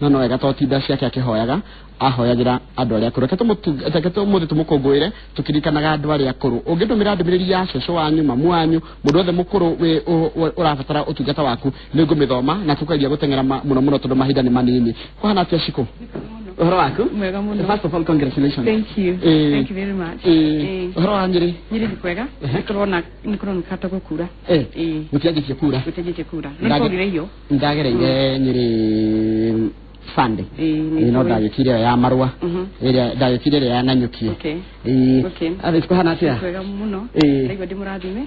No wega to ti mbeca ciake akĩhoyaga, ahoyagĩra andũ arĩa akũrũ. Reke tũmũthĩ tũmũkũngũĩre tũkĩririkanaga andũ arĩa akũrũ. Ũngĩndũmĩra ndũmĩrĩri ya cũcũ wanyu, mamu wanyu, mũndũ wothe mũkũrũ ũrabatara ũtungata waku, nĩ ngũmĩthoma na tũkageria gũteng'era mũno mũno tondũ mahinda nĩ manini. Kũhana atĩa, Shiko? Ũhoro waku? Mwega mũno. First of all, congratulations. Thank you. Thank you very much. Ũhoro wa Nyĩrĩ? Nyĩrĩ nĩ kwega. Nĩ nĩkũroneka ta gũkura. Gũtianjĩtie kura? Gũtianjĩtie kura. Nĩ kwaurire iyo. Ndagereire Nyĩrĩ Sunday. No ndagĩkire ĩyo ya marũa, ĩrĩa ndagĩkire ĩrĩa ya Nanyuki. Athĩ kũhana atĩa? Kwega mũno. Ndaigua ndĩ mũrathime.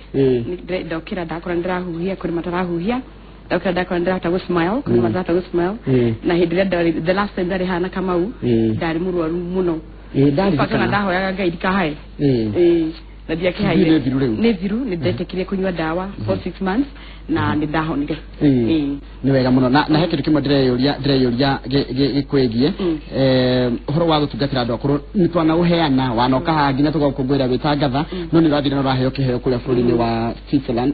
Ndokĩra ndakora ndĩrahuhia kũrĩ matarahuhia. Ndokĩra ndakora ndĩrahota gũ smile kũrĩ matarahota gũ smile. Na hĩndĩ ĩrĩa ndarĩ, the last time ndarĩ hana Kamau, ndarĩ mũrwaru mũno. In fact, ona Ndaririkana. ndahoyaga Ngai ndikahae. Na ndiakĩhaire. TB nĩ thiru rĩu? Nĩ thiru. Nĩ ndetĩkire kũnyua ndawa for 6 months na nĩ ndahonire. Nĩ wega mũno. Na he kĩndũ kĩmwe ndĩreyũria gĩkwĩgiĩ ũhoro wa gũtungatĩra andũ akũrũ. Nĩ twanaũheana wanoka haha nginya tũgakũngũĩra wĩ Tangatha, no nĩ ũrathire na ũraheo kĩheo kũrĩa bũrũri-inĩ wa Switzerland.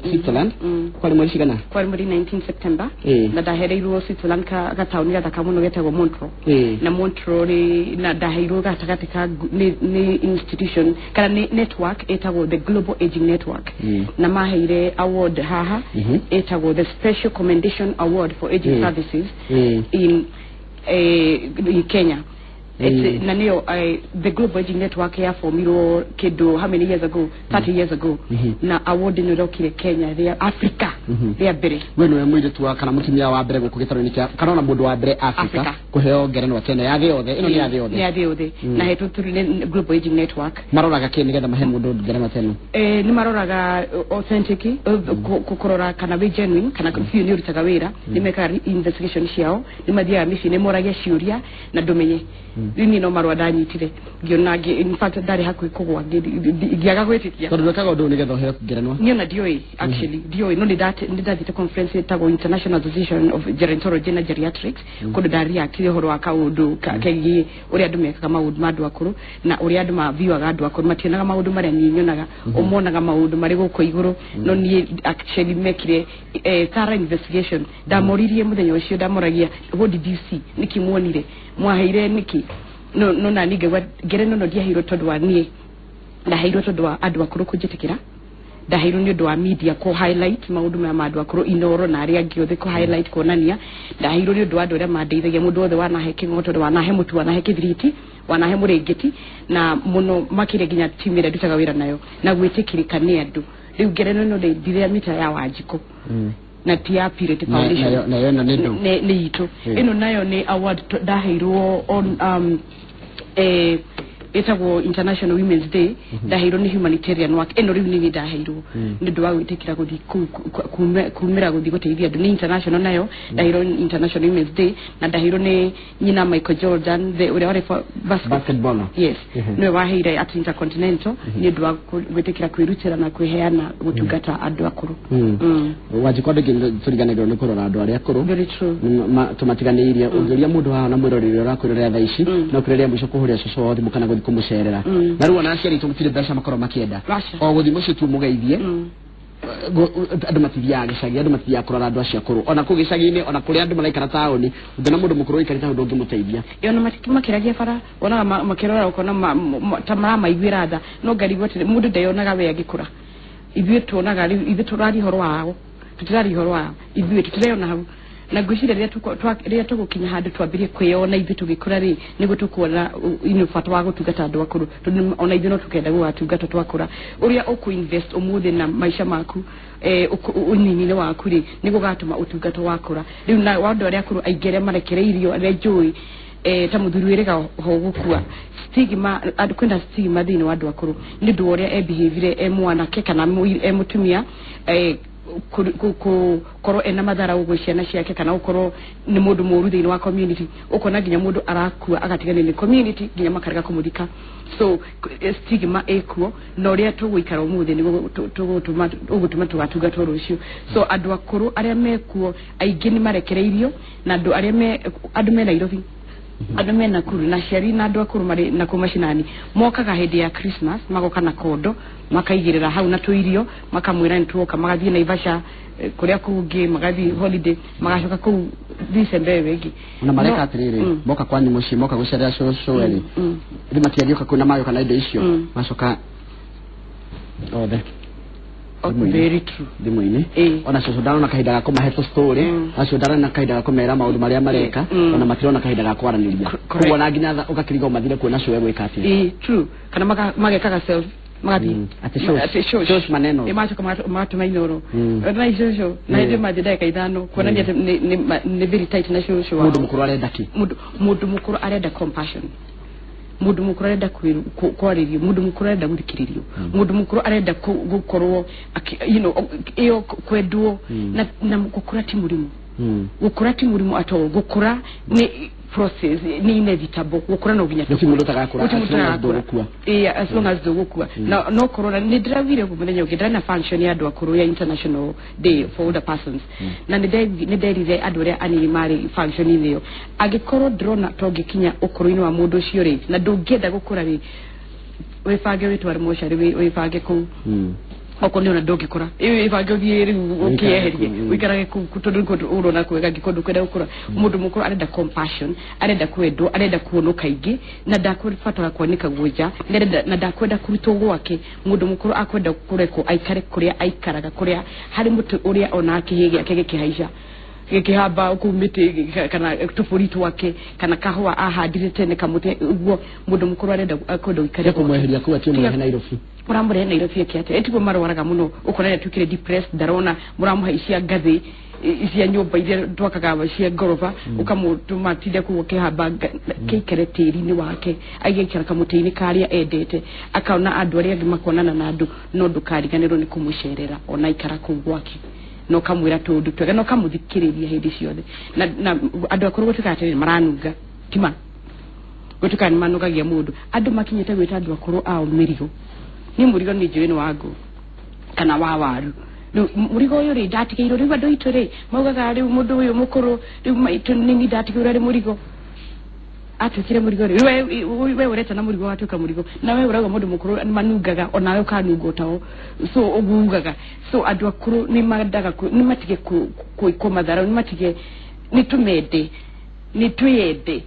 Kwarĩ mweri cigana? Kwarĩ mweri 19 September. Na ndahereirwo Switzerland, ka gataũni gathaka mũno getagwo Montreux. Na Montreux rĩ, na ndaheirwo gatagatĩ ka nĩ institution kana nĩ network ĩtagwo the Global Aging Network. Na maheire award haha ĩtagwo the Special Commendation Award for Aging Services in Kenya. It's, na niyo the Global Aging Network yaformirwo kĩndũ how many years ago? 30 years ago. Na award ĩno ĩrokire Kenya rĩa Africa rĩa mbere. We nĩwe mũirĩtu wa kana mũtumia wa mbere gũkũ gĩtarũ-inĩ kĩa, kana ona mũndũ wa mbere Africa Africa. kũheo ngerenwa tene ya thĩ yothe. Ĩno nĩ ya thĩ yothe? Nĩ ya thĩ yothe. Na hetwo through nĩ Global Aging Network. Maroraga kĩ nĩgetha mahe mũndũ ngerenwa teno? Nĩ maroraga authentic, kũrora kana wĩ genuine kana biũ nĩ ũrutaga wĩra. Nĩ mekaga investigation ciao, nĩ mathiaga mĩciĩ, nĩ moragia ciũria na ndũmenye. Rĩu niĩ no marũa ndanyitire ngĩona in fact ndarĩ hakuhĩ kũgwa ngĩaga gwĩtĩkia. Tondũ ndwĩkaga ũndũ ũyũ nĩgetha ũheo ngerenwa? Niĩ ona ndiũĩ, actually ndiũĩ, no nĩ ndathiĩte conference ĩtagwo International Association of Gerontology na Geriatrics, kũndũ ndariakire ũhoro wa kaũndũ kegiĩ ũrĩa andũ mekaga maũndũ ma andũ akũrũ na ũrĩa andũ maviuaga andũ akũrũ. Mationaga maũndũ marĩa niĩ nyonaga, ũmonaga maũndũ marĩ gũkũ igũrũ, no niĩ actually mekire thorough investigation. Ndamoririe mũthenya ũcio, ndamoragia, "What did you see? Nĩkĩ muonire? Mwaheire nĩkĩ?" No nani ngaigua ngerenwa no ndiaheirwo tondũ wa niĩ, ndaheirwo tondũ wa andũ akũrũ kũnjĩtĩkĩra, ndaheirwo nĩ ũndũ wa media kũ highlight maũndũ maya ma andũ akũrũ, Inoro na arĩa angĩ othe kũ highlight kuonania. Ndaheirwo nĩ ũndũ wa andũ arĩa mandeithagia, mũndũ wothe wanahe kĩng'oto, wanahe mũtu, wanahe kĩthiriti, wanahe mũrĩngĩti, na mũno makĩria nginya timu ĩrĩa ndutaga wĩra nayo na gwĩtĩkĩrĩka nĩ andũ. Rĩu ngerenwa ĩno ndĩramĩta ya Wanjikũ na ti ya Purity Foundation. Nayo ĩno nĩ ndũ? Nĩ itũ. Ĩno nayo nĩ award ndaheirwo on ĩtagwo International Women's Day. Ndaheirwo nĩ humanitarian work. Ĩno rĩu nĩ niĩ ndaheirwo nĩ ũndũ wa gwĩtĩkĩra gũthiĩ kũu kumĩra gũthiĩ gũteithia andũ. Nĩ international nayo, ndaheirwo International Women's Day, na ndaheirwo nĩ nyina Michael Jordan, the ũrĩa warĩ basketballer. Yes. Nĩwe waheire at Intercontinental nĩ ũndũ wa gwĩtĩkĩra kwĩrutĩra na kwĩheana gũtungata andũ akũrũ. Wanjikũ, andũ aingĩ tũriganagĩrwo nĩ kũrora andũ arĩa akũrũ. Very true. Tũmatiganĩirie. Ũngĩũria mũndũ haha na mwĩroreri ũrĩa ũrakwĩrorera thaa ici, no kĩrĩa rĩa mũico kũhũrĩra cũcũ wao thimũ kana gũthiĩ kũmũcerera. Na rĩu ona aciari aitũ gũtirĩ mbeca makorwo makĩenda. Aca. O gũthiĩ mũciĩ tu mũgeithie. Andũ matithiaga gĩcagi, andũ matithiaga kũrora andũ acio akũrũ ona kũu gĩcagi-inĩ, ona kũrĩa andũ maraikara taũni. Ũngĩona mũndũ mũkũrũ ũikarĩte hau, ndũngĩmũteithia. Ona makĩragia bara, wonaga makĩrora ũkona ta maramaiguĩra tha, no ngarigwo atĩrĩ, mũndũ ndeyonaga we agĩkũra. Ithuĩ tuonaga rĩu, ithuĩ tũraria ũhoro wao, tũtiraria ũhoro wao, ithuĩ tũtireyona hau. Na ngwĩciria rĩrĩa tũgũkinya handũ twambĩrie kwĩyona ithuĩ tũgĩkũra rĩ, nĩguo tũkuona ino bata wa gũtungata andũ akũrũ, tondũ ona ithuĩ no tũkenda gũgatungata twakũra. Ũrĩa ũkũ-invest ũmũthĩ na maica maku ũnini-inĩ waku rĩ, nĩ gũgatũma ũtungata wakũra. Rĩu na wa andũ arĩa akũrũ aingĩ arĩa marekereirio, arĩa njũĩ ta mũthuri wĩrĩga ho gũkua, stigma, andũ kwĩna stigma thĩinĩ wa andũ akũrũ nĩ ũndũ wa ũrĩa ebehavire e mwanake kana e mũtumia, gũkorwo ena matharaũ gwĩ ciana ciake kana gũkorwo nĩ mũndũ mũru thĩinĩ wa community. Ũkona nginya mũndũ arakua agatiganio nĩ community, nginya makarega kũmũthika. So stigma ĩkuo, na ũrĩa tũgũikara ũmũthĩ nĩguo ũgũtũma tũgatungatwo rũciũ. So andũ akũrũ arĩa mekuo aingĩ nĩ marekereirio, na andũ arĩa me andũ me Nairobi. Andũ me Nakuru na aciari na andũ akũrũ marĩ na kũu macinani mokaga hĩndĩ ya Christmas, magoka na kondo makaigĩrĩra hau na tũirio, makamwĩra nĩ tuoka, magathiĩ Naivasha, kũrĩa kũngĩ magathiĩ holiday, magacoka kũu December ĩyo ĩngĩ. Ona mareka atĩrĩrĩ, moka kwanyu mũciĩ, moka gũcerera cũcũ rĩ, rĩ matiangĩũka kũu na magĩũka na indo icio, macoka othe Very true. Thimũ-inĩ. Ona cũcũ ndarona kahinda ga kũmahe tũ story, ona cũcũ ndarona kahinda ga kũmera maũndũ marĩa mareka, ona matirona kahinda ga kwaranĩria. Koguo ona nginya ũgakĩrigwo mathire kuona cũwe gwĩka atĩa. Ĩĩ, true. Kana magekaga self, magathiĩ Atĩ shows. Atĩ shows. Shows maneno. Ĩ, macoka magatũma inoro na icũcũ na hĩndĩ mathiĩ ndagĩka 5 kuonania atĩ nĩ very tight na cũcũ wao. Mũndũ mũkũrũ arenda kĩ? Mũndũ mũkũrũ arenda compassion, mũndũ mũkũrũ arenda kwarĩrio, mũndũ mũkũrũ arenda gũthikĩrĩrio, mũndũ mũkũrũ arenda gũkorwo ĩyo kwendwo. Na gũkũra ti mũrimũ. Gũkũra ti mũrimũ at all. Gũkũra nĩ process, nĩ inevitable. Gũkũra no nginya Gũtirĩ mũndũ ũtagakũra, Gũtirĩ as mũndũ long as ũtagakũra. ndũgũkua. Ĩĩ, as long as ndũgũkua. Na no korwo na nĩ ndĩraugire ũguo mũthenya ũngĩ ndĩrĩ na function ya andũ akũrũ ya International Day for Older Persons, na nĩ nderire andũ arĩa anini marĩ function-inĩ ĩyo, angĩkorwo ndĩrona to ngĩkinya ũkũrũ-inĩ wa mũndũ ũcio rĩ, na ndũngĩenda gũkũra rĩ, wĩbange wĩtware mocarĩ, wĩbange kũu. Okorwo nĩ ona ndũngĩkũra, wĩbange ũthiĩ rĩu ũkĩeherie, ũikarage kũu tondũ nĩ kũndũ ũrona kwega angĩkorwo ndũkwenda gũkũra. Mũndũ mũkũrũ arenda compassion, arenda kwendwo, arenda kuonwo kaingĩ, na ndakũbatara kwanĩka guo nja, na ndakwenda kũrutwo gwake. Mũndũ mũkũrũ akwenda kũrekwo aikare kũrĩa aikaraga, kũrĩa harĩ mũtĩ ũrĩa ona kĩhĩ gĩake gĩkĩhaica gĩkĩhamba kũu mĩtĩ, kana tũbũri twake, kana kahũa ahandire tene kamũtĩ ũguo. Mũndũ mũkũrũ arenda akwenda ũikare Tiga kũmweheria kũu atĩ ũmũrehe Nairobi. Mũramũrehe Nairobi eke atĩa? Ĩtiguo marwaraga mũno, ũkona nĩ atuĩkire depressed, ndarona mũramũhaicia ngathĩ cia nyũmba iria twakaga cia ngoroba, ũkamũtũma atinde kũu akĩhamba kĩikare tĩri-inĩ wake, agĩikara kamũtĩ-inĩ karĩa endete, akaona andũ arĩa angĩ, makonana na andũ. No ndũkariganĩrwo nĩ kũmũcerera ona aikara kũu gwake, na ũkamwĩra tũũndũ twega, na ũkamũthikĩrĩria hĩndĩ ciothe. Na andũ akũrũ gũtuĩkaga atĩrĩrĩ, maranunga tima, gũtuĩkaga nĩ manugagia mũndũ. Andũ makinyĩte gwĩta andũ akũrũ ao mĩrigo. Niĩ mũrigo nĩ njũĩ nĩ wa ngũ kana wa waru. Rĩu mũrigo ũyũ rĩ, ndatigĩirwo. Rĩu andũ aitũ rĩ maugaga rĩu mũndũ ũyũ mũkũrũ rĩu maitũ nĩni ndatigĩirwo arĩ mũrigo, atuĩkire mũrigo. Rĩ we ũreta na mũrigo watuĩka mũrigo, na we ũrauga mũndũ mũkũrũ nĩ manungaga, onawe ũkanunga tao, so ũguo ugaga. So andũ akũrũ nĩ mendaga nĩ matige gwĩkwo matharau, nĩ matige, nĩ tũmende, nĩ twĩyende,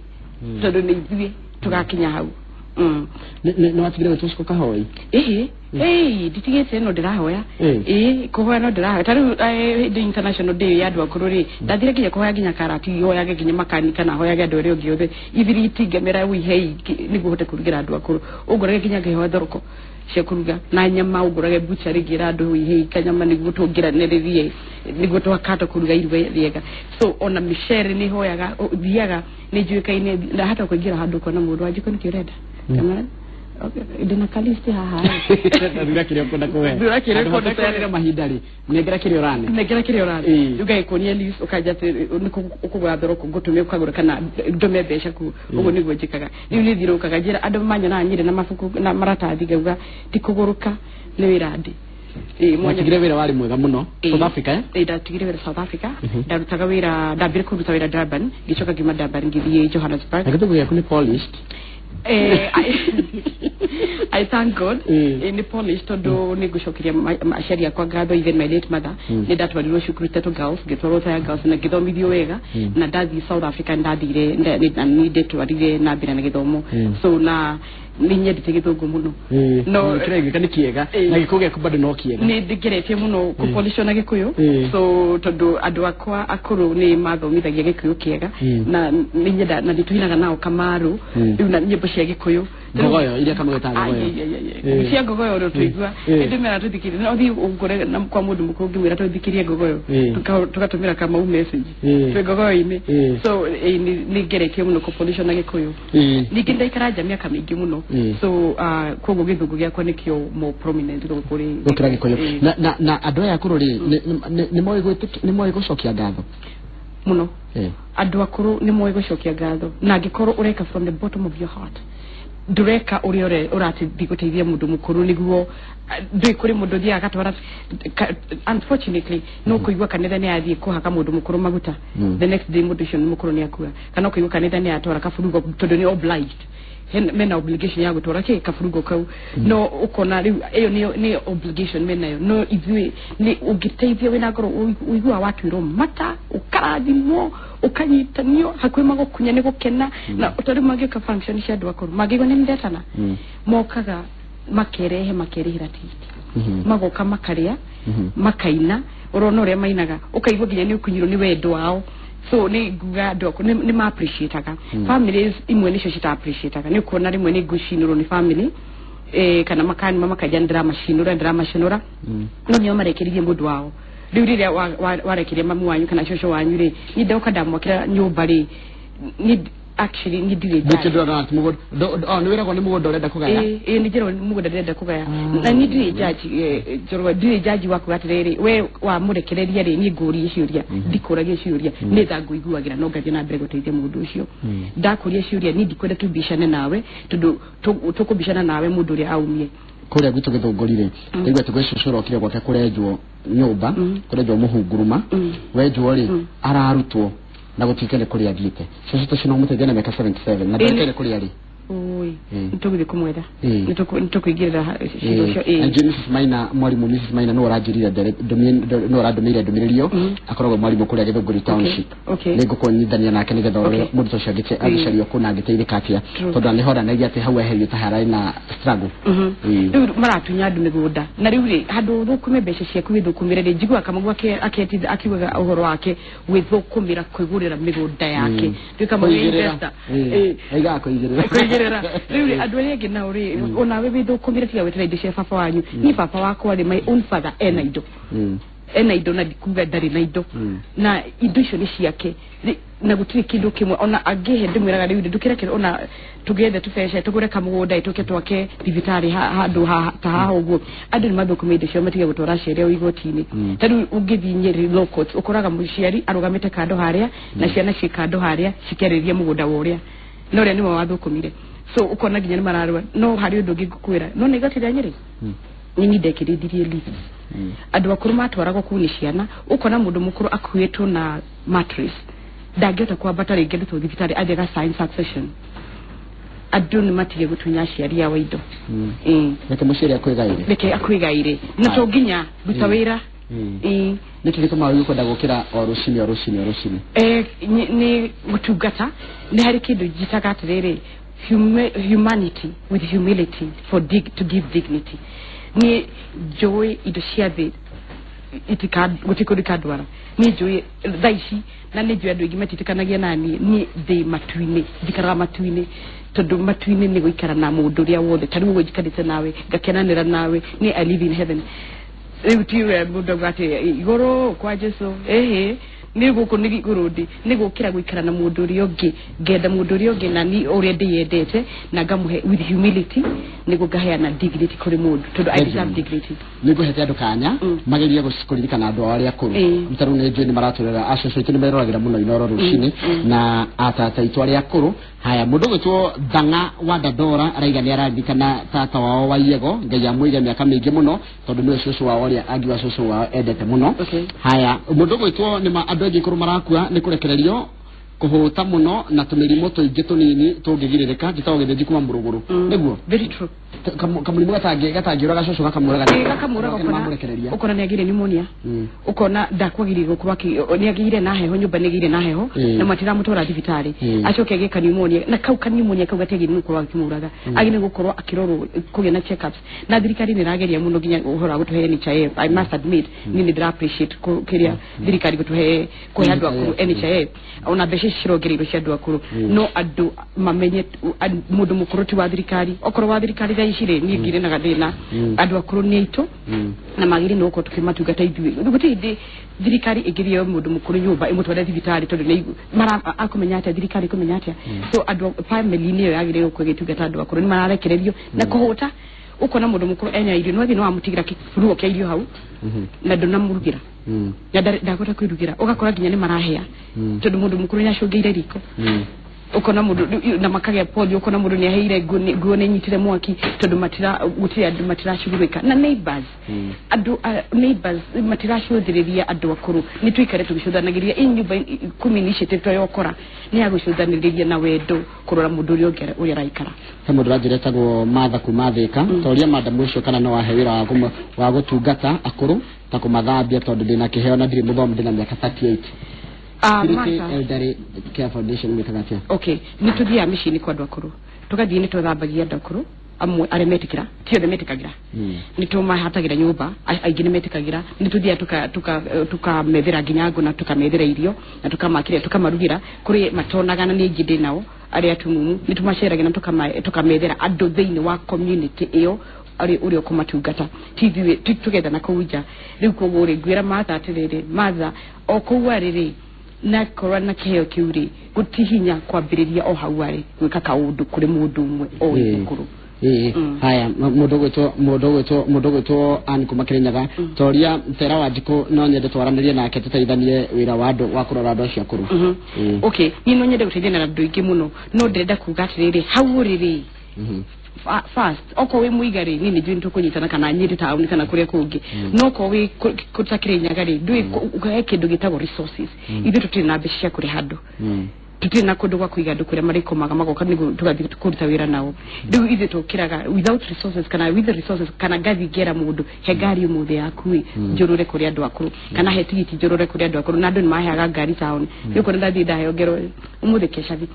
tondũ nĩ ithuĩ tũgakinya hau. Nĩ watigire gwĩtwo Ciko Kahoi? Ĩhĩ, ĩĩ, nditigĩte, no ndĩrahoya. Ĩĩ, kũhoya no ndĩrahoya. Ta rĩu hĩndĩ International Day ya andũ akũrũ rĩ, ndathire nginya kũhoya nginya karati, hoyage nginya makanika, na hoyage andũ arĩa ũngĩ othe ithiriti, ngemera wihei nĩguo hote kũrugĩra andũ akũrũ. Ũngorage nginya ngĩhoya thoroko cia kũruga na nyama, ũngorage buchari ngĩra andũ wihei kanyama nĩguo tũngĩranĩrĩrie, nĩguo twakahota kũruga iruga rĩega. So ona mĩcere nĩ hoyaga, thiaga nĩ njuĩkaine, ndahota kũingĩra handũ ũkona mũndũ wanjĩko nĩkĩ ũrenda. Kamera, okay, ndĩna kalist haha. Thura kĩrĩa ũkwenda kũhe. Thura kĩrĩa Handũ ũkwenda ha tũteanĩre mahinda rĩ, nengera kĩrĩa ũrane. Nengera kĩrĩa ũrane. Rĩu ngagĩkuonia list, ũkanja atĩ nĩkũ ũkũgũra thoroko, ngũtũme ũkagũra kana ndũme mbeca kuo. Ũguo nĩguo njĩkaga. Rĩu nĩ thiũrũrũkaga njĩra andũ manyonaga nyire na mabuku na maratathi, ngauga ti kũgũrũka, nĩ wĩra ndĩ. Ĩĩ, mwanya. Watigire wĩra warĩ mwega mũno South Africa, eh? Ĩĩ, ndatigire wĩra South Africa. Ndarutaga wĩra, ndambire kũruta wĩra Durban, ngĩcoka ngiuma Durban ngĩthiĩ Johannesburg. Na gĩthũngũ gĩaku nĩ polished. I thank God. Nĩ polish tondũ nĩ ngũcokeria aciari akwa ngatho, even my late mother. Nĩ ndatwarirwo cukuru Teto Girls, ngĩtwarwo Taya Girls na ngĩthomithio wega. Na ndathiĩ South Africa ndathire na nĩ ndetwarire na mbere na gĩthomo. So na nĩ nyendete gĩthũngũ mũno. No kĩraiguĩka nĩ kĩega, na gĩkũyũ gĩaku bado no kĩega. Nĩ ndĩgeretie mũno kũpolishwo na gĩkũyũ. So tondũ andũ akwa akũrũ nĩ mathomithagia gĩkũyũ kĩega, na nĩ nyenda na nĩ tũinaga nao kamaru rĩu na nyĩmbo cia gĩkũyũ. Ngogoyo iria kamũgetaga ngogoyo. Ai, ai, ai, ai. Cia ngogoyo rĩ tũigua ĩndĩ mera tũthikĩrie, no thiĩ ũngore na kwa mũndũ mũkũrũ ngĩmwĩra tũthikĩrie ngogoyo, tũgatũmĩra kamau message twĩ ngogoyo-inĩ. So nĩ ngeretie mũno kũpolishwo na gĩkũyũ. Ningĩ ndaikara nja mĩaka mĩingĩ mũno, so koguo gĩthũngũ gĩakwa nĩkĩo more prominent kũrĩ Gũkĩra gĩkũyũ. Na andũ aya akũrũ rĩ, nĩ moĩ gũcokia ngatho? Mũno. Andũ akũrũ nĩ moĩ gũcokia ngatho, na angĩkorwo ũreka from the bottom of your heart. Ndureka uria urathi guteithia mundu mukuru niguo ndui kuri mundu thiaga agatwara. Unfortunately no kuigua kanitha ni athie kuhaka mundu mukuru maguta, the next day mundu ucio mukuru ni akua, kana kuigua kanitha ni atwara kaburugo tondu ni obliged, mena obligation ya gutwara ki kaburugo kau, no ukona riu iyo ni obligation menayo. No ithuĩ ni ũngĩteithia wĩna ngoro ũiguaga watuĩrwo mata, ũkarathimwo, ũkanyitanio hakuhĩ magũkunya nĩ gũkena. Na tondũ mangĩũka function cia andũ akũrũ mangĩigua nĩ ndetana, mokaga makerehe makerĩhĩra tigiti, magoka makarĩa, makaina, ũrona ũrĩa mainaga ũkaigua nginya nĩ ũkunyirwo nĩ wendo wao. So nĩ nguga andũ akũrũ nĩ ma appreciate-aga. Families imwe nĩcio cita appreciate-aga, nĩ ũkuona rĩmwe nĩ ngũcinũrwo nĩ family, kana makanima makaja ndĩramacinũra, no nĩo marekereirie mũndũ wao. Rĩu rĩrĩa warekeria mamu wanyu kana cũcũ wanyu rĩ, niĩ ndoka ndamwakĩra nyũmba rĩ, niĩ actually niĩ ndirĩ. Nĩ wĩragwo nĩ mũgũnda ũrenda kũgaya? Ĩĩ, nĩ njĩragwo nĩ mũgũnda ndĩrenda kũgaya. Na niĩ ndirĩ jaji, njorua, ndirĩ jaji wa kuga atĩrĩrĩ, we wamũrekereria rĩ, niĩ ngũrie ciũria, ndikũragia ciũria, nĩ tha ngũiguagĩra, no ngathiĩ na mbere gũteithia mũndũ ũcio. Ndakũria ciũria, niĩ ndikwenda tũmbicane nawe, tondũ tũkũmbicana nawe mũndũ ũrĩa aumie. Kũrĩa gwitũ Gĩthũngũri rĩ, ndaigua atĩ gwĩ cũcũ ũrokire gwake kũrenjwo nyũmba, kũrenjwo mũhunguruma, wenjwo rĩ, ararutwo na gũtuĩke nĩ kũrĩa athiĩte. Cũcũ tũcio no mũteithie na mĩaka 77 na ndarĩke nĩ kũrĩa rĩ. Oi, nĩtũgũthiĩ kũmwetha, nĩtũkũingĩrĩra ciũria ũcio. Ĩĩ, Mrs Maina, mwarimũ Mrs Maina nĩwe ũranjĩrire, nĩwe ũrandũmĩire ndũmĩrĩri ĩyo, akoragwo mwarimũ kũrĩa Gĩthũngũri Township. Nĩngũkũnyitithania nake nĩgetha ũrore mũndũ ũcio angĩcario kũ na angĩteithĩka atĩa, tondũ nĩhoranagia atĩ hau eherio ta hararĩ na struggle. Rĩu maratunya andũ mĩgũnda, na rĩu rĩ, handũ ũthũkũme mbeca ciaku wĩthũkũmĩre rĩ, njiguaga Kamau akiugaga ũhoro wake gwĩthũkũmĩra kwĩgũrĩra mĩgũnda yake. Rĩu Kamau nĩ investor. Aigaga kũigĩrĩra. Kũigĩrĩra. Rĩu rĩ, andũ arĩa angĩ nao rĩ, onawe wĩthũkũmĩre, tiga gweterera indo cia baba wanyu. Niĩ baba wakwa rĩ, my own father, ena indo, ena indo, na ndikuga ndarĩ na indo, na indo icio nĩ ciake, na gũtirĩ kĩndũ kĩmwe ona angĩhe. Ndĩmwĩraga rĩu ndũkĩrekere ona tũgethe tũbeca tũgũre kamũgũnda tũke twake thibitarĩ handũ ta haha ũguo. Andũ nĩ mathũkũme indo ciao, matige gũtwara aciari ao igoti-inĩ. Ta rĩu ũngĩthiĩ Nyeri Law Court, ũkoraga mũciari arũgamĩte kando harĩa na ciana ciĩ kando harĩa cikĩarĩrĩria mũgũnda wa ũrĩa na ũrĩa nĩwe wathũkũmire. So ũkona nginya nĩ mararũa. No harĩ ũndũ ũngĩ ngũkwĩra, no nĩ igoti rĩa Nyeri nini ndekĩrithirie list, andũ akũrũ matwaragwo kũu nĩ ciana, ũkona mũndũ mũkũrũ akuĩtwo na mattress, ndangĩhota kwambata rĩngĩ ndutwo thibitarĩ athiĩ aga sign succession. Andũ nĩ matige gũtunya aciari ao indo. Reke mũciari akwĩgaĩre. Reke akwĩgaĩre, na to nginya ruta wĩra. Nĩkĩ gĩtũmaga ũigue kwenda gũkĩra o rũcinĩ o rũcinĩ o rũcinĩ? Nĩ gũtungata. Nĩ harĩ kĩndũ njitaga atĩrĩrĩ, humanity with humility for to give dignity. Niĩ njũĩ indo cia thĩ gũtirĩ kũndũ ikandwara. Niĩ njũĩ thaa ici, na nĩ njũĩ andũ aingĩ matiĩtĩkanagia naniĩ, niĩ ndĩ matu-inĩ, njikaraga matu-inĩ, tondũ matu-inĩ nĩ gũikara na mũndũ ũrĩa wothe. Ta rĩu ũguo njikarĩte nawe, ngakenanĩra nawe, niĩ I live in heaven. Rĩu ti ũrĩa mũndũ auga atĩ igũrũ kwa Jesu, ĩhĩ, nĩ gũkũ nĩ igũrũ ndĩ, nĩ gũkĩra gũikara na mũndũ ũrĩa ũngĩ, ngenda mũndũ ũrĩa ũngĩ na ni ũrĩa ndĩyendete, na ngamũhe with humility, nĩguo ngaheana dignity kũrĩ mũndũ, tondũ I deserve dignity. Nĩ ngũhete andũ kanya magerie kũririkana andũ ao arĩa akũrũ. Ta rĩu nĩ njũĩ nĩ maratũrera, acũcũ aitũ nĩ meroragĩra mũno Inoro rũcinĩ, na atata aitũ arĩa akũrũ. Haya, mũndũ ũgwĩtwo Thang'a wa Dandora araiga nĩ araririkana tata wao wa Iego, Ngai amũige mĩaka mĩingĩ mũno, tondũ nĩwe cũcũ wao ũrĩa angiuga cũcũ wao endete mũno. Haya, mũndũ ũgwĩtwo nĩ andũ aingĩ akũrũ marakua nĩ kũrekererio kũhũta mũno na tũmĩrimũ tũingĩ tũnini tũngĩgirĩrĩka. Njĩtagwo Gĩthĩnji kuma Mũrũgũrũ. Nĩguo? Very true. Kamũrimũ gatangĩũraga cũcũ gakamũraga. Gakamũraga. Mamũrekereria. Ũkona nĩ agĩire pneumonia, ũkona ndakwagĩrĩirwo gũkorwo nĩ agĩire na heho, nyũmba nĩ ĩgĩire na heho, na matiramũtwara thibitarĩ, acoke agĩe pneumonia, na kau pneumonia kau gatiagĩrĩirwo gũkorwo gakĩmũraga, agĩrĩirwo gũkorwo akĩrorwo, kũgĩa na check-ups. Na thirikari nĩ ĩrageria mũno nginya ũhoro wa gũtũhe NHIF. I must admit, niĩ nĩ ndĩra appreciate kĩrĩa thirikari gũtũhe, kũhe andũ akũrũ NHIF, ona mbeca ici cirongereirwo cia andũ akũrũ. No andũ mamenye mũndũ mũkũrũ ti wa thirikari. Okorwo wa thirikari thaa ici rĩ, niĩ ngire na gathĩna. Andũ akũrũ nĩ aitũ, na magĩrĩire nĩ gũkorwo tũkĩmatungata ithuĩ. Gũtirĩ hĩndĩ thirikari ĩngĩthiĩ yoe mũndũ mũkũrũ nyũmba ĩmũtware thibitarĩ, tondũ nĩ mara akũmenya atĩa, thirikari ĩkũmenya atĩa? So andũ family nĩyo yagĩrĩirwo gũkorwo ĩgĩtungata andũ akũrũ. Nĩ mararekererio na kũhũta, ũkona mũndũ mũkũrũ ena irio, no athiĩ no wamũtigĩra kĩburugo kĩa irio hau na ndũnamũrugĩra, na ndakũhota kwĩrugĩra, ũgakora nginya nĩ marahĩa, tondũ mũndũ mũkũrũ nĩ acũngĩire riko. Ukona mundu na makagĩa polio, ukona mundu ni aheire nguo ni nyitire mwaki tondu matira gutire andu matiracugurika na neighbors. Andu neighbors matiracũthĩrĩria andũ akũrũ. Nĩ tuikare tũgĩcũthanagĩria nyũmba 10 initiative twayokora nĩ ya gũcũthanĩrĩria na wendo kũrora mũndũ ũrĩa ũngĩ ũrĩa araikara. He mũndũ ũranjĩra etagwo Martha kuma Thĩka, toria madam ũcio kana no ahe wĩra wa gũtungata akũrũ ta kũmathambia tondũ ndĩna kĩheo na ndirĩ mũthomu, ndĩna mĩaka 38. Martha. Elderly Care Foundation mwĩkaga atĩa? Okay, nĩ tũthiaga mĩciĩ-inĩ kwa andũ akũrũ, tũgathiĩ nĩ tũthambagia andũ akũrũ amwe arĩa metĩkĩra, ti othe metĩkagĩra. Nĩ tũmahatagĩra nyũmba, aingĩ nĩ metĩkagĩra. Nĩ tũthiaga tukamethera nginya ngũ na tũkamethera irio na tukamakĩra tukamarugĩra. Kũrĩ matonaga na nĩ aingĩ ndĩ nao arĩa atumumu, nĩ tũmaceragia na tukamethera andũ thĩinĩ wa community ĩyo arĩ ũrĩa ũkũmatungata, ti ithuĩ tũgetha na kũu nja. Rĩu koguo rĩ, ngwĩra Martha atĩrĩrĩ, Martha o kũu arĩ rĩ, na korwo na kĩheo kĩu rĩ, gũti hinya kwambĩrĩria o hau arĩ gwĩka kaũndũ kũrĩ mũndũ ũmwe o wĩ mũkũrũ. Haya, mũndũ ũgwĩtwo Ann kuma Kĩrĩnyaga, toria Tera wa Njikũ no nyende twaranĩrie nake tũteithanie wĩra wa andũ wa kũrora andũ acio akũrũ. Okay, niĩ no nyende gũteithia na andũ aingĩ mũno, no ndĩrenda kuga atĩrĩrĩ, hau ũrĩ rĩ, first okorwo wĩ Mũiga rĩ, niĩ nĩ njũĩ nĩtũkũnyitana kana Nyĩrĩ taũni kana kũrĩa kũngĩ, no okorwo wĩ ta Kĩrĩnyaga rĩ, ndũĩ he kĩndũ gĩtagwo resources. Ithuĩ tũtirĩ na mbeca cia kũrĩha andũ, tũtirĩ na kũndũ gwa kũiga andũ kũrĩa marĩkomaga magoka nĩguo tũgathiĩ kũruta wĩra nao. Rĩu ithuĩ tũkĩraga without resources kana with the resources, kana ngathi ngera mũndũ he ngari ũmũthĩ yaku ĩ njũrũre kũrĩ andũ akũrũ, kana he tigiti njũrũre kũrĩ andũ akũrũ, na andũ nĩ maheaga ngari taũni. Rĩu kũrĩa ndathiĩ ndaheo ngero ũmũthĩ kecathi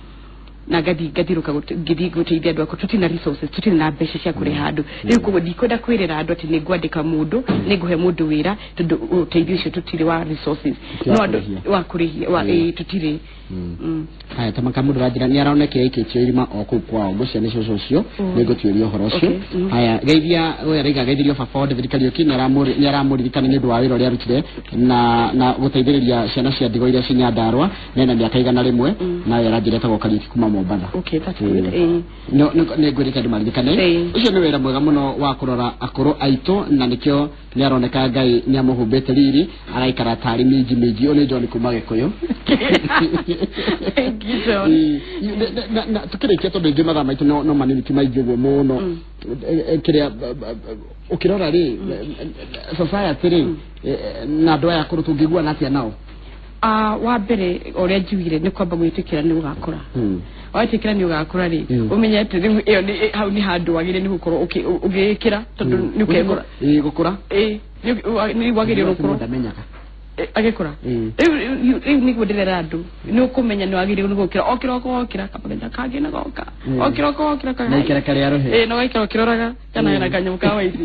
na ngathi ngathiũrũka ngĩthiĩ gũteithia andũ akũrũ. Tũtirĩ na resources, tũtirĩ na mbeca cia kũrĩha andũ. Rĩu koguo ndikwenda kwĩrĩra andũ atĩ nĩ ngwandĩka mũndũ, nĩ ngũhe mũndũ wĩra, tondũ ũteithio ũcio tũtirĩ wa resources Ti wa no andũ kũrĩhia. Wa kũrĩhia wa ĩĩ tũtirĩ. Haya, tamaka mũndũ ũranjĩra nĩ aronekire aikĩtio irima o kũu kwao, ngũcia nĩ cũcũ ũcio, nĩ ngũtuĩria ũhoro ũcio. Haya, geithia ũyũ araiga geithirio baba David Kariũki, nĩ aramũririkana nĩ ũndũ wa wĩra ũrĩa arutire na gũteithĩrĩria ciana cia ndigwa iria ci Nyandarua, na ena mĩaka 101, nawe aranjĩra etagwo Kariũki kuma Mombatha. Okay, that's good. No nĩ ngwĩrĩte andũ maririkane. Ũcio nĩ wĩra mwega mũno wa kũrora akũrũ aitũ, na nĩkĩo nĩ aroneka Ngai nĩ amũhumbĩte riri, araikara tarĩ minji minji. Ũyũ nĩ John kuma Gĩkũyũ. Thank you, John. Tukĩrĩkia, tondũ ithuĩ mathaa maitũ no manini, ti maingĩ ũguo mũno, kĩrĩa ũkĩrora rĩ, society rĩ na andũ aya akũrũ tũngĩiguana atĩa nao? Wa mbere ũrĩa njugire nĩ kwamba gwĩtĩkĩra nĩ ũgakũra. Wetĩkĩra nĩ ũgakũra rĩ, ũmenye atĩ rĩu ĩyo nĩ hau nĩ handũ wagĩrĩire nĩ gũkorwo ũgĩĩkĩra tondũ nĩ ũkekũra. Ĩĩ, gũkũra. Ĩĩ, nĩ wagĩrĩirwo gũkorwo ndamenyaga. Agĩkũra. Rĩu nĩguo ndĩrera andũ nĩ ũkũmenya nĩ wagĩrĩirwo nĩ gũkĩra o kĩroko wokĩra kamũthenya kangĩ nĩ goka o kĩroko wokĩra. Na ikara karĩa rũhĩ. Ĩĩ, no gaikara ũkĩroraga kana hena kanyamũ ka waici.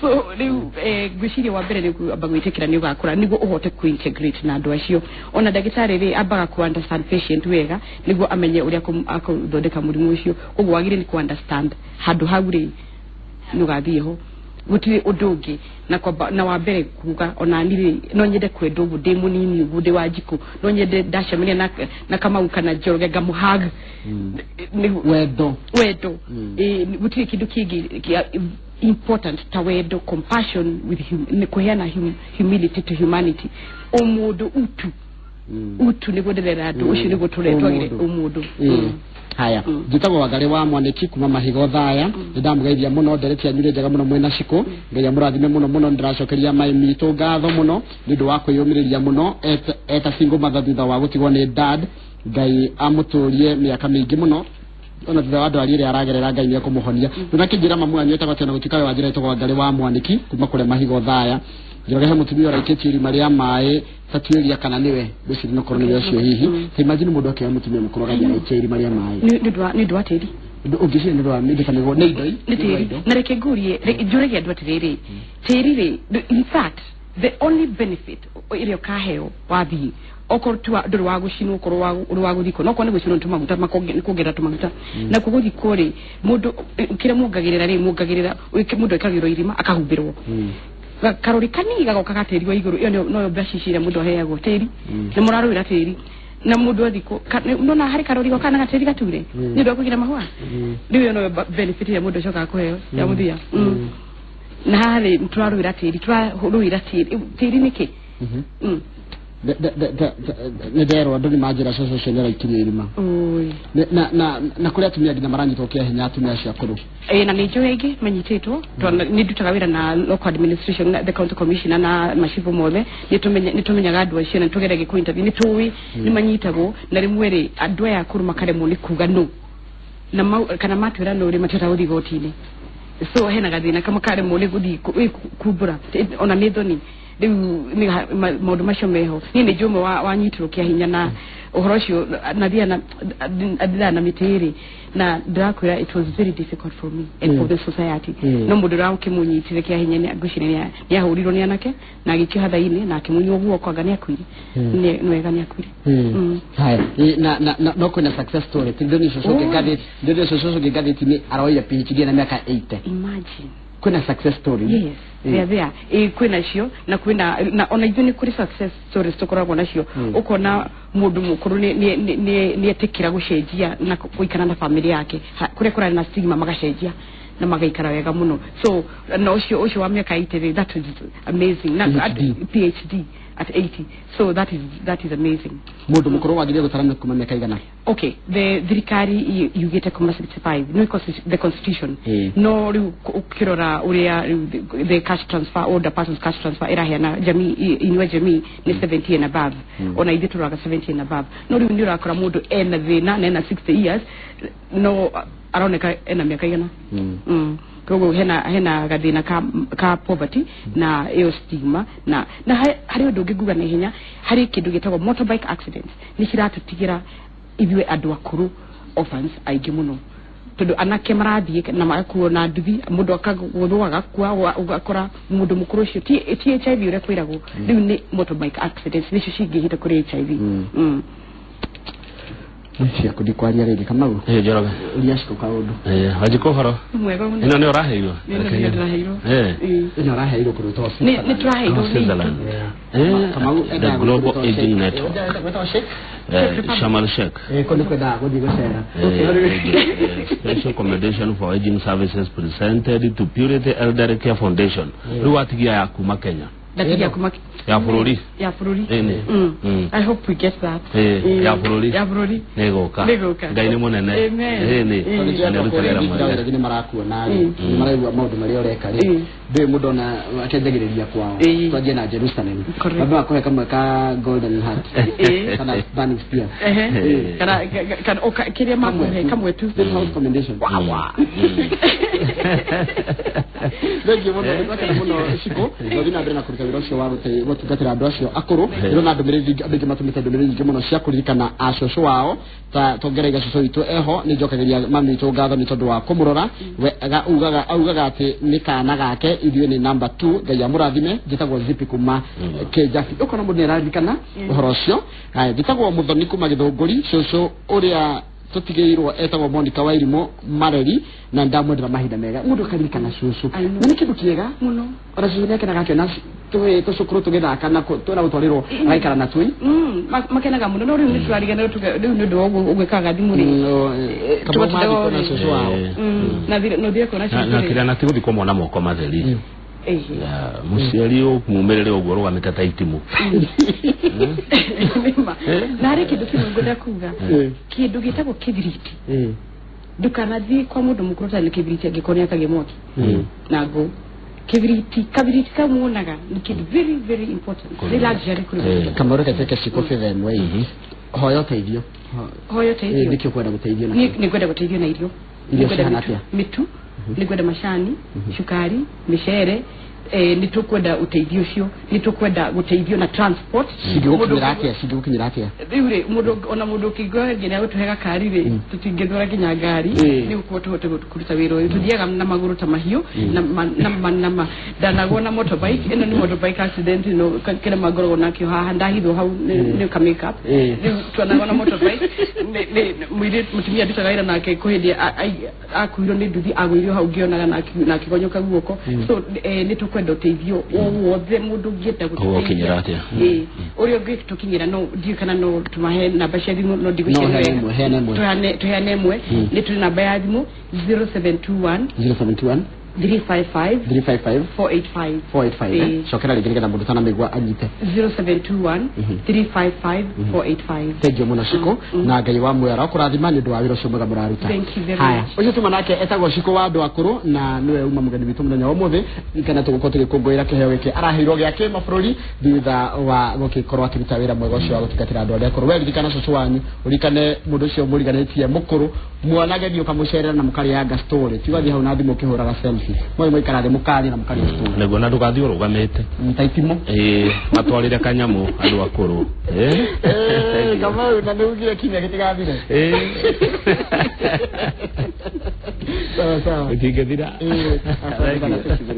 So rĩu ngwĩciria wa mbere nĩ kwamba gwĩtĩkĩra nĩ ũgakũra nĩguo ũhote kũ-integrate na andũ acio. Ona ndagĩtarĩ rĩ, ambaga kũ understand patient wega nĩguo amenye ũrĩa akũthondeka mũrimũ ũcio. Koguo wagĩrĩire nĩ kũ understand handũ hau rĩ nĩ ũgathiĩ ho, gũtirĩ ũndũ ũngĩ. Na kwamba na wa mbere kuga ona niĩ rĩ, no nyende kwendwo ũguo ndĩ mũnini ũguo ndĩ wa njikũ, no nyende ndacemania na Kamau kana Njoroge ngamũhug. Wendo. Wendo. Ĩĩ, gũtirĩ kĩndũ kĩngĩ kĩa important ta wendo, compassion with nĩ kũheana humility to humanity, ũmũndũ, utu. Utu nĩguo ndĩrera andũ, ũcio nĩguo tũretwagĩre Ũmũndũ. ũmũndũ. Haya, njĩtagwo Wangarĩ wa Mwanĩki kuma Mahigo Thaya, nĩ ndamũgeithia mũno. Ndereti yanyu nĩ njega mũno mwĩna Cikũ, Ngai amũrathime mũno mũno. Nĩ ndĩracokeria mai mitũ ngatho mũno nĩ ũndũ wa kwĩyũmĩrĩria mũno eta single mother thutha wa gũtigwo nĩ dad. Ngai amũtũrie mĩaka mĩingĩ mũno ona thutha wa ndwari ĩrĩa aragerera, Ngai nĩ ekũmũhonia. Rĩu nakĩnjĩra mamu wanyu etagwo atĩa na gũtuĩka we wanjĩra etagwo Wangarĩ wa Mwanĩki kuma kũrĩa Mahigo Thaya. Njoroge he mũtumia ũraikĩtie irima rĩa maĩ, tatuĩria kana nĩwe, ngwĩciria no korwo nĩwe ũcio hihi. Ta imagine mũndũ akĩoya mũtumia mũkũrũ agathiĩ agaikia irima rĩa maĩ. Nĩ ũndũ wa tĩri. Ũngĩciria nĩ ũndũ wa nĩ kana nĩ indo nĩ tĩri. Na reke ngurie njũragie andũ atĩrĩrĩ, tĩri rĩ, in fact the only benefit ĩrĩa ũkaheo wathiĩ okorwo ti ndũrĩ wa gũcinwo, okorwo ũrĩ wa gũthikwo, no okorwo nĩ gũcinwo nĩ tũmaguta nĩ kuongerera tũmaguta. Na kuo gũthikwo rĩ, mũndũ kĩrĩa muongagĩrĩra rĩ, muongagĩrĩra mũndũ ekagĩrwo irima akahumbĩrwo. Karori kanini gagoka ga tĩri wa igũrũ, ĩyo noyo mbeca ici iria mũndũ aheagwo tĩri. Nĩ mũrarũĩra tĩri na mũndũ athikwo nona harĩ karori goka na gatĩri gature nĩ ũndũ wa kũigira mahũa. Rĩu ĩyo noyo benefit ĩrĩa mũndũ acokaga kũheo ya mũthia. Na harĩ tũrarũĩra tĩri, tũrarũĩra tĩri, tĩri nĩkĩ? Nĩ nderwo andũ nĩ manjĩra cũcũ ũcio nĩ araikirio irima. Na kũrĩ atumia nginya maranyitwo kĩa hinya, atumia acio akũrũ. Ĩĩ, na nĩ njũĩ aingĩ manyitĩtwo. Nĩ ndutaga wĩra na local administration na the county commissioner na macibũ mothe. Nĩ tũmenyaga andũ acio na nĩ tũgeragia kũ interview, nĩ tũĩ nĩ manyitagwo, na rĩmwe rĩ andũ aya akũrũ makaremwo nĩ kuga no na kana matwĩra no rĩ matihotaga gũthiĩ igoti-inĩ. So hena gathĩna kamwe karemwo nĩ gũthiĩ kumbũra ona nĩ thoni. Rĩu maũndũ macio meho. Niĩ nĩ njũĩ ũmwe wanyitirwo kĩa hinya na ũhoro ũcio nathiaga na mĩtĩ ĩrĩ, na ndĩrakwĩra it was very difficult for me and for the society. No mũndũ ũrĩa ũkĩmũnyitire kĩa hinya ngwĩciria nĩ ahũrirwo nĩ anake na agĩikio hatha-inĩ na akĩmunywo guoko, anga nĩ akuire. Nĩ wega nĩ akuire. Haya, na no kwĩna success story. Ti ndĩrĩ cũcũ ũngĩ ngathĩti-inĩ aroire PhD na mĩaka 80. Imagine. Kwĩna success story. Yes, they are there. Ĩ, kwĩna cio na kwĩna na ona ithuĩ nĩ kũrĩ success stories tũkoragwo nacio. Ũkona mũndũ mũkũrũ nĩ etĩkĩra gũcenjia na gũikara na family yake, kũrĩa kũrarĩ na stigma magacenjia na magaikara wega mũno. So na ũcio wa mĩaka 80, that is amazing. Na PhD at 80, so that is amazing. Mũndũ mũkũrũ wagĩrĩire gũtaranio kuma mĩaka igana? Okay, the thirikari yugĩte kuma 65, no the constitution. No rĩu ũkĩrora ũrĩa the cash transfer, older persons cash transfer ĩraheana jamii, inua jamii nĩ 70 and above. Ona ithuĩ tũroraga 70 and above. No rĩu nĩ ũrakora mũndũ ena thĩna na ena 60 years, no aroneka ena mĩaka igana. Koguo hena gathĩna ka poverty na ĩyo stigma na harĩ ũndũ ũngĩ nguga na ihenya. Harĩ kĩndũ gĩtagwo motorbike accidents, nĩ ciratũtigĩra ithuĩ andũ akũrũ orphans aingĩ mũno, tondũ anake marathiĩ na magakuo na nduthi, mũndũ akagũthwo agakua, ũgakora mũndũ mũkũrũ ũcio ti HIV ũrĩa kwĩragwo, rĩu nĩ motorbike accidents nĩcio cingĩhĩte kũrĩ HIV. Ciaku ndikwaria rĩngĩ Kamau. Njoroge. Ũria Cikũ kaũndũ. Wanjikũ ũhoro? Mwega mũno. Ĩno nĩ ũraheirwo? Nĩ ndĩraheirwo. Ĩno ũraheirwo kũrĩ ũtoci. Nĩ tũraheirwo. Switzerland. The Global Aging Network. Sharm el Sheikh. Kũ nĩ kwendaga gũthiĩ gũcera. Special commendation for aging services presented to Purity Elderly Care Foundation. Rĩu watigia ya kuma Kenya. Ndatigia kuma ya bũrũri. Ya bũrũri. I hope we get that. Ya bũrũri. Ya bũrũri. Nĩgũka. Ngai nĩ mũnene. Amen. Nĩ marakuona rĩ, nĩ maraigua maũndũ marĩa ũreka rĩ, ndũĩ mũndũ ona akenjagĩrĩria kwao. Twanjie na Jerusalem. Baba wakũhe kamwe ka Golden Heart kana Burning Spear. Kana kĩrĩa makũhe kamwe tu. State House commendation. Wawa. Thengiũ mũno, nĩ twakena mũno Cikũ. Tũthiĩ na mbere na kũruta wĩra ũcio wa gũtungatĩra andũ acio akũrũ. Ndĩrona ndũmĩrĩri andũ aingĩ matũmĩte ndũmĩrĩri nyingĩ mũno cia kũririkana acũcũ wao. Ta tongeraiga cũcũ witũ eho, nĩ njokagĩria mami witũ ngatho nĩ tondũ wa kũmũrora. Augaga atĩ nĩ kana gake, ithuĩ nĩ number 2. Ngai amũrathime. Njĩtagwo Zipi kuma Kĩnjabi. Ũkona mũndũ nĩ araririkana ũhoro ũcio. Haya, njĩtagwo Mũthoni kuma Gĩthũngũri. Cũcũ ũrĩa tũtigĩirwo etagwo Monica Wairimu Mareri, na ndamwendera mahinda mega. Mũndũ akaririkana cũcũ na nĩ kĩndũ kĩega mũno. Ona cũcũ nĩ akenaga akĩona tũcũkũrũ tũgĩthaka na twĩna gũtwarĩrwo agaikara na tũi. Makenaga mũno. No rĩu nĩ tũrariganĩrwo, rĩu nĩ ũndũ wa ũguo ũgwĩkaga thimũ rĩ. Kamau mathiĩ kuona cũcũ wao. Na ũthiĩ kuona cũcũ rĩ. Na kĩrĩa na ti gũthiĩ kũmona moko matheri. Mũciari ũmumĩrĩre ũguo ũrũgamĩte ta itimũ. Na harĩ kĩndũ kĩmwe ngwenda kuga, kĩndũ gĩtagwo kĩbiriti. Ndũkanathiĩ kwa mũndũ mũkũrũ ũtarĩ na kĩbiriti angĩkorwo nĩ akagia mwaki na ngũ. Kĩbiriti, kabiriti kau muonaga nĩ kĩndũ very very important. Nĩ luxury kũrĩ mũndũ. Kamau reke twĩke Cikũ favour ĩmwe. Hoya ũteithio. Hoya ũteithio. Nĩkĩ ũkwenda gũteithio nakĩo? Nĩ ngwenda gũteithio na irio. Irio cihana atĩa? Mĩtu, nĩ ngwenda macani, cukari, mĩcere, nĩ tũkwenda ũteithio ũcio, nĩ tũkwenda gũteithio na transport. Cingĩgũkinyĩra atĩa? Cingĩgũkinyĩra atĩa? Rĩu rĩ, mũndũ ona mũndũ ũkĩngĩoya nginya gũtũhe gakari rĩ, tũtingĩthũra nginya ngari, nĩguo tũhote kũruta wĩra ũyũ. Tũthiaga na magũrũ ta mahiũ, na ndanagwo na motorbike. Ĩno nĩ motorbike accident ĩno kĩrĩa mangoragwo nakĩo haha, ndahithwo hau nĩ ka make up. Rĩu twanagwo na motorbike, mũirĩtu mũtumia ndutaga wĩra nake kwĩ hĩndĩ akuirwo nĩ nduthi, agũirio hau ngĩonaga na akĩgonyoka guoko. So nĩ tũkwenda ũteithio o wothe mũndũ ũngĩenda gũtũteithia. Ũrĩa ũngĩtũkinyĩra, no ndiũĩ kana no tũmahe namba cia thimũ, no ndigũcihe wega. Tũheane ĩmwe. Nĩ tũrĩ namba ya thimũ 0721 071 355 355 485. 485. Cokera rĩngĩ nĩgetha mũndũ ũtanamĩigua anyite. 0721 355 485. Thank you mũno Shiko, na Ngai wa muoyo arakũrathima nĩ ũndũ wa wĩra ũcio mwega mũraruta. Thank you very Haya, much. ũcio tuma nake etagwo Shiko wa andũ akũrũ, na nĩwe uma mũgeni witũ mũthenya wa ũmũthĩ, kana tũgũkorwo tũgĩkũngũĩra kĩheo gĩkĩ araheirwo gĩa kĩmabũrũri thutha wa gũgĩkorwo akĩruta wĩra mwega ũcio wa gũtungatĩra andũ arĩa akũrũ. We ririkana cũcũ wanyu, ũririkane mũndũ ũcio mũriganĩtie mũkũrũ, muonage thiĩ ũkamũcerera na mũkarĩanga story, tigathiĩ hau na thimũ ũkĩhũraga selfie, mwai mũikara thĩ mũkaria na mũkaria story. Nĩguo, na ndũgathiĩ ũrũgamĩte. Ta itimũ. Ĩĩ, matwarĩre kanyamũ andũ akũrũ. Eh, Kamau, na nĩ ugire kiumia gĩtigathire. Sawa sawa. Gĩtingĩthira. Eh, Thank you.